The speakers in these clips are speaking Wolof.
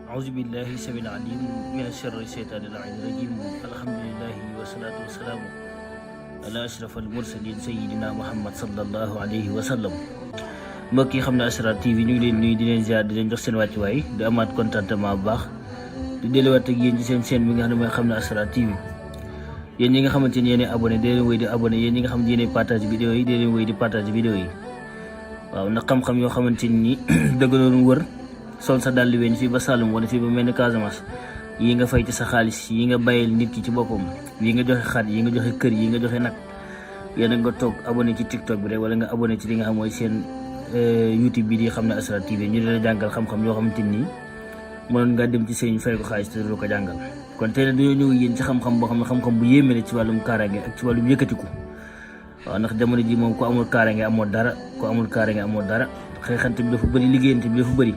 أعوذ بالله السميع العليم من الشر الشيطان اللعين الرجيم. الحمد لله والصلاة والسلام على أشرف المرسلين سيدنا محمد صلى الله عليه وسلم. mbokk yi xam ne Asrar TV ñu ngi leen nuyu di leen ziar di leen jox seen wàccuwaay di amaat contentement bu baax di delluwaat ak yéen ci seen chaîne bi nga xam ne mooy xam ne Asrar TV. yéen ñi nga xamante ni yéen abonné dee leen wéy di abonné, yéen ñi nga xam ne yéen partage vidéo yi dee leen wéy di partage vidéo yi. waaw ndax xam-xam yoo xamante ni dëgg doon wër sol sa dàll weñ fii ba Saloum wala fii ba mel ni Casamance, yi nga fay ci sa xaalis, yi nga bàyyil nit ki ci boppam, yi nga joxe xar, yi nga joxe kër, yi nga joxe nag, yéen nga toog abonné ci TikTok bi rek wala nga abonné ci li nga xam mooy seen YouTube bi di xam ne Asrar TV ñu dina jàngal xam-xam yoo xamante ni mënoon nga dem ci sëriñ fay ko xaalis te du ko jàngal. kon tey dañoo ñëw yéen ci xam-xam boo xam ne xam-xam bu yéeme la ci wàllum kaaraange ak ci wàllum yëkkatiku. waaw ndax jamono ji moom ku amul kaaraange amoo dara, ku amul kaaraange amoo dara, xeexante bi dafa bëri, liggéeyante bi dafa bëri.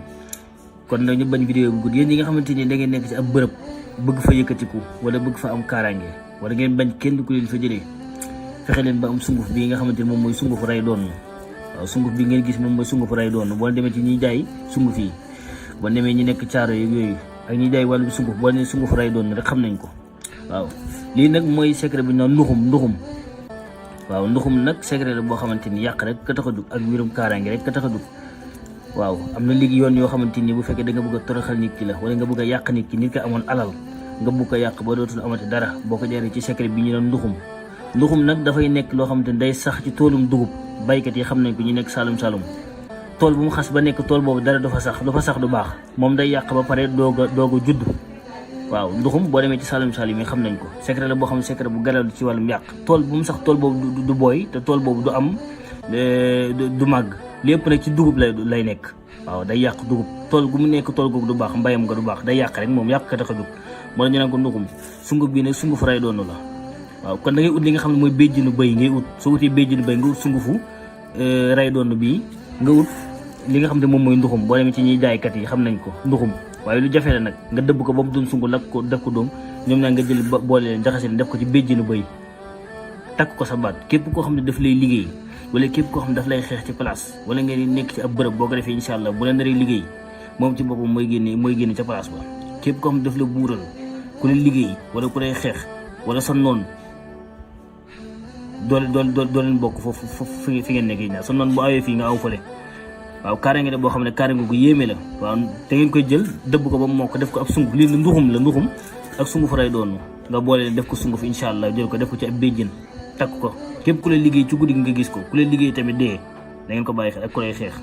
kon nag ñu bañ vidéo bu gudd. yéen ñi nga xamante ni da ngeen nekk ci ab bërëb bëgg fa yëkkatiku wala bëgg fa am kaaraange wala ngeen bañ kenn ku leen fa jëlee, fexe leen ba am sunguf bi nga xamante ni moom mooy sunguf ray doon. waaw sunguf bi ngeen gis moom mooy sunguf ray doon. boo demee ci ñiy jaay sunguf yi, boo demee ñi nekk caaro yeeg yooyu ak ñi jaay wàllum sunguf, boo nee sunguf ray doon rek xam nañ ko. waaw lii nag mooy secret bi ñu naan nduxum. waaw nduxum nag secret la boo xamante ni yàq rek ka tax a jug ak mbirum kaaraange rek ka tax a jug. waaw am na léegi yoon yoo xamante ni bu fekkee da nga bëgg a toroxal nit ki la wala nga bëgg a yàq nit ki, nit ki amoon alal nga bëgg ko yàq ba dootul amati dara, boo ko jaaree ci secret bi ñu naan nduxum nag dafay nekk loo xamante ni day sax ci toolum dugub. baykat yi xam nañ ko, ñu nekk Saloum tool bu mu xas ba nekk tool boobu dara du fa sax du baax, moom day yàq ba pare doog a judd. waaw nduxum boo demee ci Saloum yi xam nañ ko, secret la boo xam ne secret bu garaw ci wàllum yàq. tool bu mu sax tool boobu du booy te tool boobu du am du màgg, lépp nag ci dugub lay nekk. waaw day yàq dugub, tool gu mu nekk tool googu du baax, mbayam nga du baax, day yàq rek, moom yàq ka tax a jóg. moo la ñu naan ko nduxum. sunguf bii nag sunguf ray doonu la. waaw kon da ngay ut li nga xam ne mooy béjjinu bëy ngay ut. soo wutee béjjinu bëy nga ut sungufu ray doon bii, nga ut li nga xam ne moom mooy nduxum. boo demee ci ñuy jaaykat yi xam nañ ko nduxum, waaye lu jafe la nag nga dëbb ko ba mu doon sungu lakk ko def ko doom, ñoom naa nga jël boole leen jaxase leen def ko ci béjjinu bëy, takk ko sa baat. képp koo xam ne daf lay liggéey wala képp koo xam ne daf lay xeex ci place wala ngeen nekk ci ab bërëb, boo ko defee incha allah bu leen naree liggéey moom ci boppam mooy génne ca place ba. képp koo xam ne daf la buural, ku leen liggéey wala ku lay xeex wala sa noonu doo leen bokk foofu fi ngeen nekk ñaar. sa noonu bu awee fii nga aw fële. waaw kaaraange de boo xam ne kaaraange gu yéeme la. waaw te ngeen koy jël dëbb ko ba mu mokk def ko ab sunguf. lii nduxum ak sunguf ray doon nga boole def ko sunguf incha allah, jël ko def ko ci ab béjjën takk ko. képp ku lay liggéey ci guddi gi nga gis ko, ku lay liggéey tamit dee da ngeen ko bàyyi xel ak ku lay xeex.